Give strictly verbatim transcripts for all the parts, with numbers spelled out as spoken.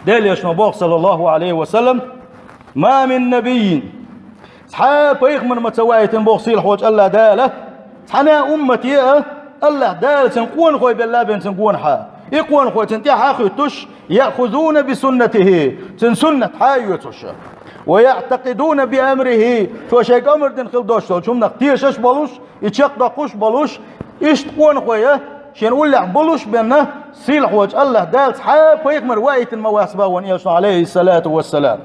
Делан Элчано боху, саллаллаху Ӏалайхи ва саллам: «Ма мин набиййин». Цхьа а пайхамар ма ца ваийтина, боху сийлахьчу АллахӀ Дала, цхьана а уммате а АллахӀ Дала цуьнан къонахой белла бен цуьнан гонахьа. И къонахой цуьнан тӀаьхьа а хуьттуш, «яъхузуна би суннатихи», цуьнан суннат хьа а йоьцуш, «ва яътакъидуна би амрихи», цо шайга амар дина хила долуш долчу хӀуманах тешаш а болуш, и чекхдоккхуш а болуш, иштта къонахой а шен уллехь болуш а бен, сийлахьчу АллахӀ Дала цхьа а пайхамар ваийтина ма вац боху Элчано, Ӏалайхиссалату вассалам.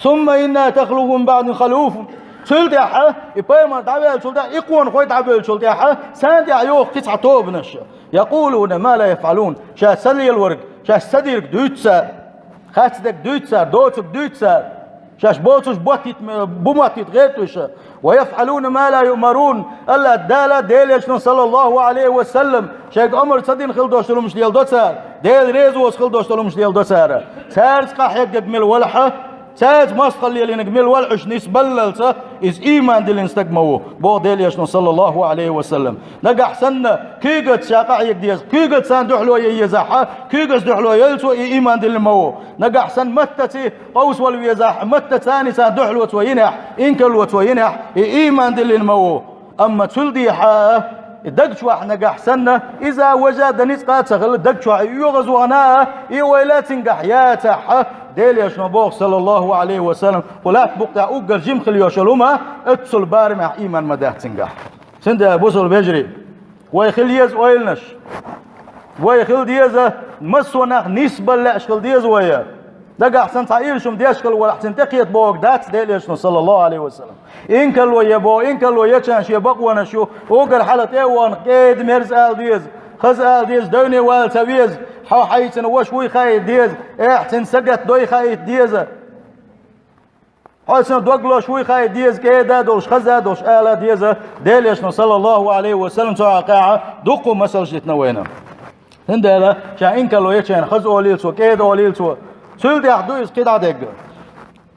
«Сумма инна тахлуфу мин баъдихи халуфун». Цул тӀаьхьа, и пайхамар дӀаваьллачул тӀаьхьа, и къонахой дӀабевллачул тӀаьхьа, царна тӀехь йогӀу кхин цхьа тобанаш. «Якъулуна ма ла яфӀалун». Шаьш ца лелорг, шаьш ца дерг дуьйцу цара. Хатта дерг дуьйцу цара, доцург дуьйцу цара. Шаьш боцурш боттийта, бу моттийта гӀерта уьш. «Ва яфӀалуна ма ла юъмарун». АллахӀ Дала, Делан Элчано, саллаллаху Ӏалайхи ва саллам, шайга амар ца дина хила долуш долу хӀуманаш леладо цара. Дела реза воцу хила долуш долу хӀуманаш леладо цара. Цаьрца къахьегнарг мила велахь а, цаьрца мостагӀалла лелийнарг мила велахь а, уьш нисбаллалц, иза ийман диллина стаг ма ву, боху Делан Элчано, саллаллаху Ӏалайхи ва саллам. Нагахь санна куьйгаца ша къахьега деза, куьйгаца царна дуьхьало ян езахь а, куьйгаца дуьхьало йойла цо, и ийман диллина ма ву. Нагахь санна маттаца къовсавала везахь а, маттаца царна дуьхьало цо йинехь, инкарло цо йинехь, и ийман диллина ма ву. Амма цул дехьа а, и даг чохь нагахь санна, иза, важа, дан ницкъа а ца хилла, даг чохь и оьгӀазвахана а, и ойла а цуьнгахь яцахь а, Делан Элчано боху, саллаллаху Ӏалайхи ва саллам, кху латта букъ тӀехь уггар жима хила йолуш йолу хӀума, оццул барамехь ийман ма дац цуьнгахь. Цундела, бусалба вежарий, вай хила еза ойланаш. Вай хила деза, массо а нах нисбала лаьаш хила деза вай. Нагахь санна цхьа ирча хӀума деш хила велахь, цунна тӀекхета бохург дац Делан Элчано, саллаллаху Ӏалайхи ва саллам. Инкарло ян боху, инкарло ян, шен бакъонаш ю, уггар хьалха тӀе а вахана, кӀеда-мерза ала деза, хаза ала деза, девне вала ца веза, хьо хьайцина ваша вуй хаийта деза, ахь цуьнан сагатдой хаийта деза. Хьо цуьнан дог лозуш вуй хаийта деза, кӀеда а долуш, хаза а долуш ала деза, Делан Элчано, саллаллаху Ӏалайхи ва саллам, цу хьокъехь дуккха а масалш дитина вайна. Цундела, ша инкарло ян, шена хаза олийла цо, кӀеда олийла цо. Цул тӀаьхьа ду иза кхидӀа а дерг.